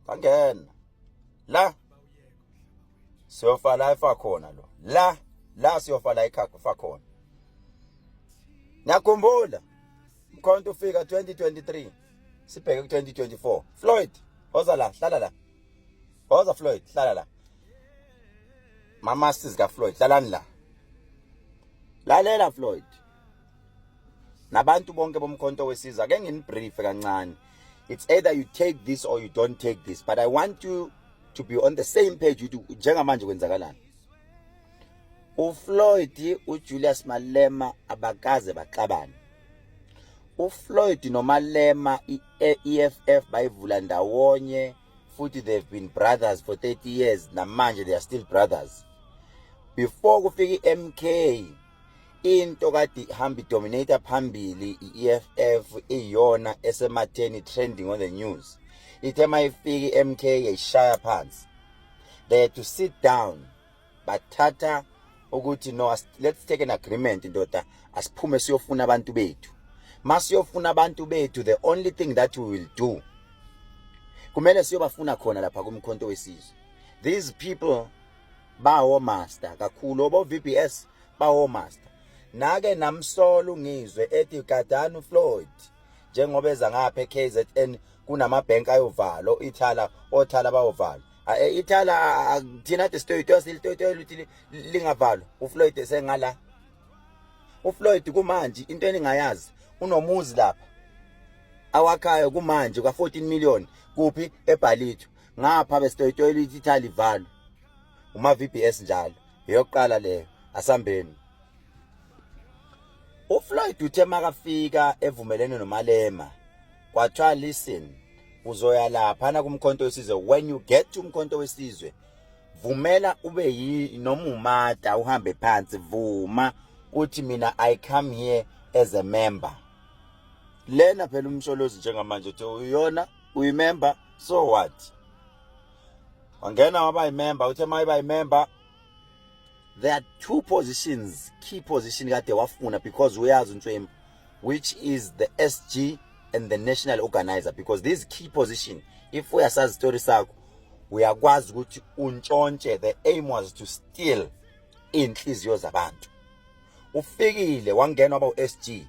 Kangena la, siyofa la efa khona lo, la la siyofa la efa khona. Nakhumbula Mkhonto ufika 2023, sibheke ku 2024. Floyd, woza la, hlala la. Woza Floyd, hlala la. Mama sizi ka Floyd, hlalani la. Lalela Floyd nabantu bonke boMkhonto weSizwe, ake nginibrief kancane. It's either you take this or you don't take this, but I want you to be on the same page ukuthi njengamanje kwenzakalani. uFloyd, uJulius Malema abakaze baxabane. uFloyd noMalema, iEFF bayivula ndawonye futhi they've been brothers for 30 years. Namanje they are still brothers. Before kufika iMK, into kade ihamba idominate phambili iEFF, iyona esematheni, trending on the news. Ithe mayifika iMK, yayishaya phansi. They had to sit down, bathatha ukuthi, "No, let's take an agreement, ndoda, asiphume siyofuna abantu bethu. Masiyofuna abantu bethu, the only thing that we will do, kumele siyobafuna khona lapha kuMkhonto weSizwe. These people bawo master kakhulu, obo VBS bawo master." Nake namsolo ungizwe ethi gadani uFloyd njengoba eza ngapha eKZN, kunama bank ayovalo, ithala, othala bayovalwa. Ithala thina ade sitoyitoya, silitoyitoya ukuthi lingavalwa. uFloyd esengala, uFloyd kumanje into eningayazi, unomuzi lapha awakhayo kumanje ka 14 million. Kuphi? EBhalitho. Ngapha besitoyitoyela ukuthi ithala ivalwe, uma VBS njalo. Eyokuqala leyo. Asambeni. uFloyd uthe makafika evumelene noMalema, kwathiwa, "Listen, uzoya lapha na kuMkhonto weSizwe. When you get to uMkhonto weSizwe, vumela ube yi noma umata, uhambe phansi, vuma uthi mina I come here as a member." Lena phela uMsholozi njengamanje uthi uyona uyimember, so what? Wangena waba yimember. Uthe mayiba yimember, there are two positions, key position kade wafuna because uyazi uNtswembu, which is the SG and the national organizer, because this key position, if uyasazi story sakho, uyakwazi ukuthi untshontshe. The aim was to steal inhliziyo zabantu. Ufikile, wangena, waba uSG,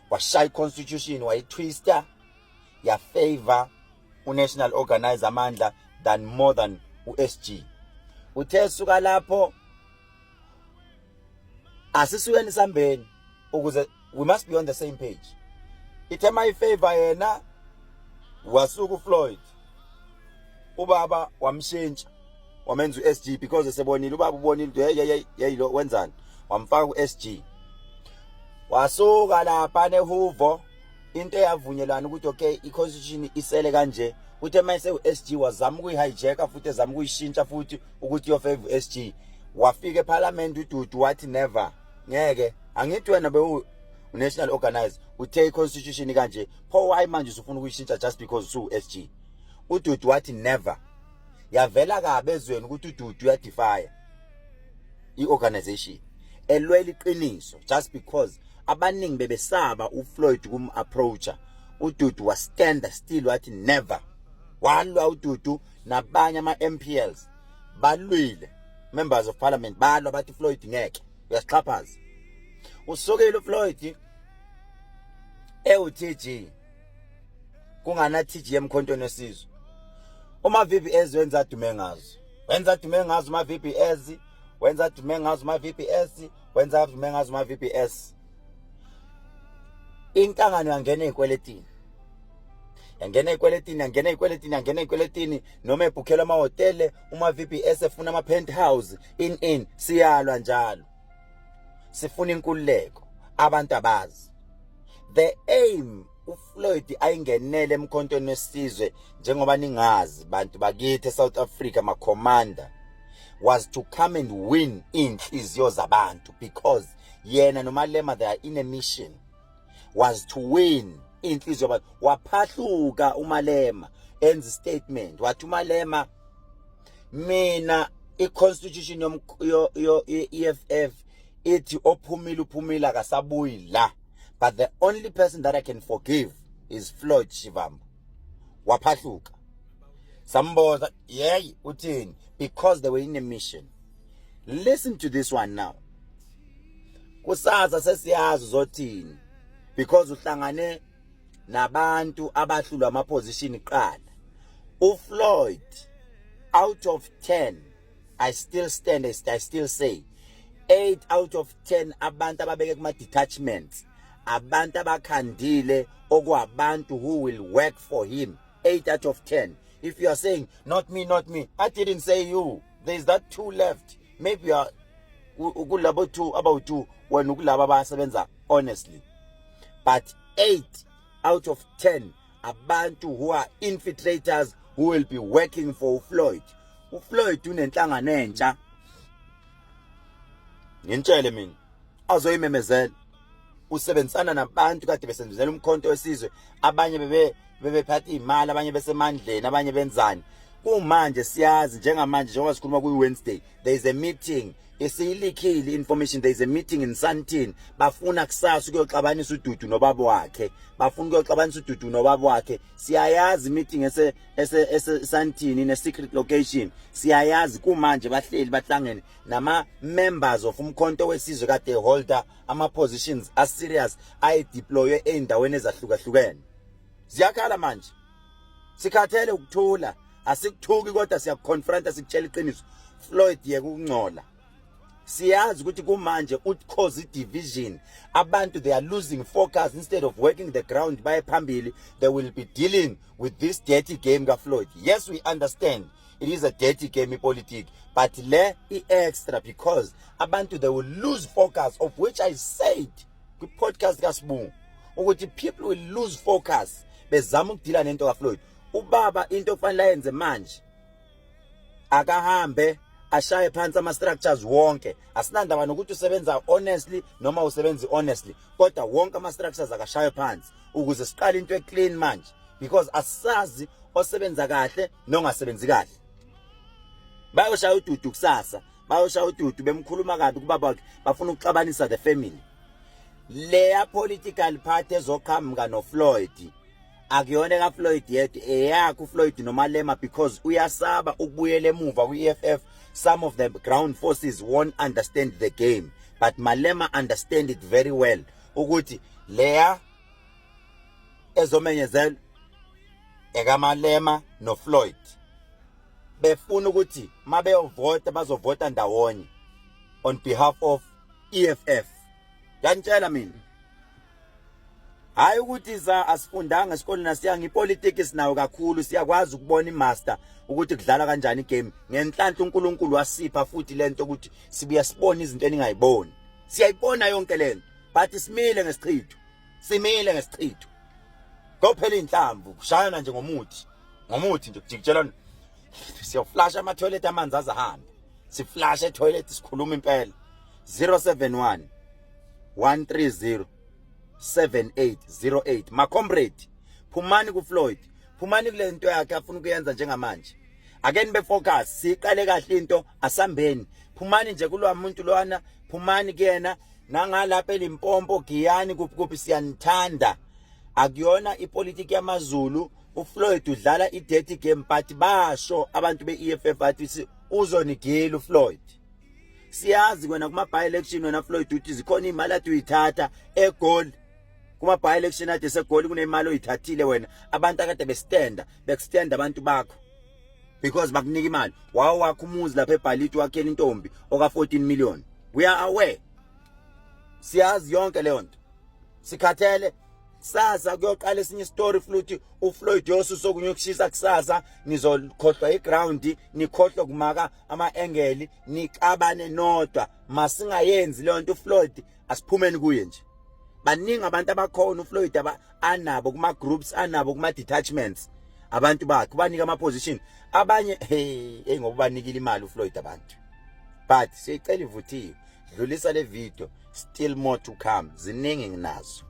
washaya iconstitution, wayitwista ya favor unational organizer amandla than more than uSG. Uthe suka lapho, asisukeni sambeni ukuze we must be on the same page. Ithe my favor yena, wasuka uFloyd, ubaba wamshintsha, wamenza uSG because esebonile ubaba, ubonile ukuthi hey, hey, hey, lo wenzani, wamfaka uSG. Wasuka lapha nehuvo, into eyavunyelwana ukuthi okay, iconstitution isele kanje. Uthe mayise uSG, wazama ukuyihijacka futhi, ezama ukuyishintsha futhi ukuthi yo favor uSG. Wafika eParliament uDudu, wathi, "Never, ngeke. Angithi wena bewu national organizer, uthe iconstitution kanje, pho why manje usufuna ukuyishintsha just because usu SG?" UDudu wathi, "Never." Yavela kabi ezweni ukuthi uDudu uyadefy iorganization elwela iqiniso just because abaningi bebesaba uFloyd kum approacher. uDudu was stand still, wathi, "Never." Walwa uDudu nabanye ama MPLs, balwile, members of parliament balwa, bathi, "Floyd ngeke, uyasixhaphaza." Usukile uFloyd ewu-TG, kungana TG eMkhontweni weSizwe. Uma VBS wenza adume ngazo, wenza adume ngazo uma VBS, wenza adume ngazo uma VBS, wenza adume ngazo uma VBS. Inhlangano yangena ezikweletini, yangena ezikweletini, yangena ezikweletini, yangena ezikweletini, noma ebhukhela amahhotele uma VBS efuna ama penthouse in siyalwa njalo, sifuna inkululeko. Abantu abazi the aim uFloyd ayingenele eMkhontweni weSizwe, njengoba ningazi bantu bakithi eSouth Africa, ma commander, was to come and win inhliziyo zabantu because yena noMalema, they are in a mission, was to win inhliziyo yabantu. Waphahluka uMalema, enza statement, wathi uMalema, "Mina iconstitution yo EFF ithi ophumile uphumile, akasabuyi la, but the only person that I can forgive is Floyd Shivambu." Waphahluka. Samboza, yey, uthini? Because they were in a mission. Listen to this one now. Kusasa sesiyazi uzothini because uhlangane nabantu abahlulwa ama position qala. UFloyd, out of 10, I still stand, I still say 8 out of 10 abantu ababeke kuma detachments, abantu abakhandile okwabantu who will work for him. 8 out of 10. If you are saying, "Not me, not me," I didn't say you. There's that two left. Maybe you are kulabo two about two, wena ukulaba abasebenza honestly, but 8 out of 10 abantu who are infiltrators who will be working for uFloyd. UFloyd unenhlangano entsha, ngintshele mina, azoyimemezela. Usebenzisana nabantu kade besebenzela uMkhonto weSizwe, abanye bebephatha imali, abanye besemandleni, abanye benzani. Kumanje siyazi njengamanje, njengoba sikhuluma kuyi Wednesday, there is a meeting esiyilikhile information. There is a meeting in Sandton. Bafuna kusasa ukuyoxabanisa uDudu nobaba wakhe, bafuna ukuyoxabanisa uDudu nobaba wakhe. Siyayazi meeting ese Sandton in a secret location. Siyayazi kumanje bahleli, bahlangene nama members of uMkhonto weSizwe kade holder ama positions a serious ayideploywe eindaweni ezahlukahlukene. Ziyakhala manje, sikhathele ukuthula. Asikuthuki kodwa siyakuconfronta, sikutshela iqiniso. Floyd, yeka ukungcola. Siyazi ukuthi kumanje ucause division. Abantu, they are losing focus. Instead of working the ground baye phambili, they will be dealing with this dirty game kaFloyd. Yes, we understand it is a dirty game, ipolitiki, but le i-extra because abantu, they will lose focus, of which I said kwi-podcast kaSibungu ukuthi people will lose focus bezama ukudila nento kaFloyd. Ubaba, into okufanele ayenze manje, akahambe ashaye phansi ama structures wonke. Asinandaba nokuthi usebenza honestly noma usebenzi honestly, kodwa wonke ama structures akashaye phansi ukuze siqale into eclean manje, because asazi osebenza kahle nongasebenzi kahle. Bayoshaya uDudu kusasa, bayoshaya uDudu bemkhuluma kabi kubaba wakhe, bafuna ukuxabanisa the family. Leya political party ezoqhamuka noFloyd akuyona kaFloyd yedwa, eyakhe uFloyd noMalema, because uyasaba ukubuyela emuva kwi-EFF. Some of the ground forces won't understand the game, but Malema understand it very well ukuthi leya ezomenyezelwa ekaMalema noFloyd. Befuna ukuthi mabeyovota bazovota ndawonye on behalf of EFF. Ngiyantshela mina, hayi ukuthi za asifundanga esikoleni, asiyanga ipolitiki, sinayo kakhulu. Siyakwazi ukubona imaster ukuthi kudlala kanjani igame. Ngenhlanhla uNkulunkulu wasipha futhi lento ukuthi sibuya sibone izinto eningayiboni. Siyayibona yonke lento, but simile ngesichitho, simile ngesichitho. Kophela inhlamvu kushayana nje ngomuthi, ngomuthi nje kujikijelana. Siyoflasha ama toilet, amanzi azahambe, siflashe toilet. Sikhuluma impela. 071 130 7808. Ma comrade, phumani ku Floyd, phumani kule nto yakhe afuna ukuyenza njengamanje. Ake nibe focus, siqale kahle into, asambeni. Phumani nje kulwa muntu lwana, phumani kuyena. Nangalapha eLimpopo, Giyani, kuphi kuphi, siyanithanda. Akuyona ipolitiki yamaZulu. uFloyd udlala i-dirty game, but basho abantu be-EFF bathi uzonigila uFloyd. Siyazi kwena kuma by election, wena Floyd, uthi zikhona imali athi uyithatha eGoli. Kuma by election ade seGoli kunemali oyithathile wena. Abantu akade bestenda, bekustenda abantu bakho because bakunika imali. Wawo wakho umuzi lapha eBhaliti, wakhela intombi oka 14 million. We are aware, siyazi yonke leyo nto. Sikhathele. Kusasa kuyoqala esinye story futhi, uFloyd yosusa okunye ukushisa kusasa. Nizokhohlwa iground, nikhohlwe kumaka ama-engeli, nixabane nodwa. Masingayenzi leyo nto. UFloyd asiphumeni kuye nje. Baningi abantu abakhona uFloyd aba anabo kuma groups, anabo kuma detachments, abantu bakhe ubanika ama position abanye. Hey, ngoba ubanikile imali uFloyd abantu, but siyicela ivuthiwe. Dlulisa le video, still more to come, ziningi nginazo.